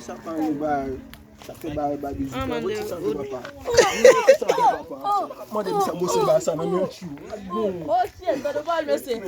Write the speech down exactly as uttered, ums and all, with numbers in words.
Sa pa yon bagay. Sa fè bagay ba bizou. Mande misye sa, bon, se bagay sa nan men tchou. Oh shit, gade bal mesye.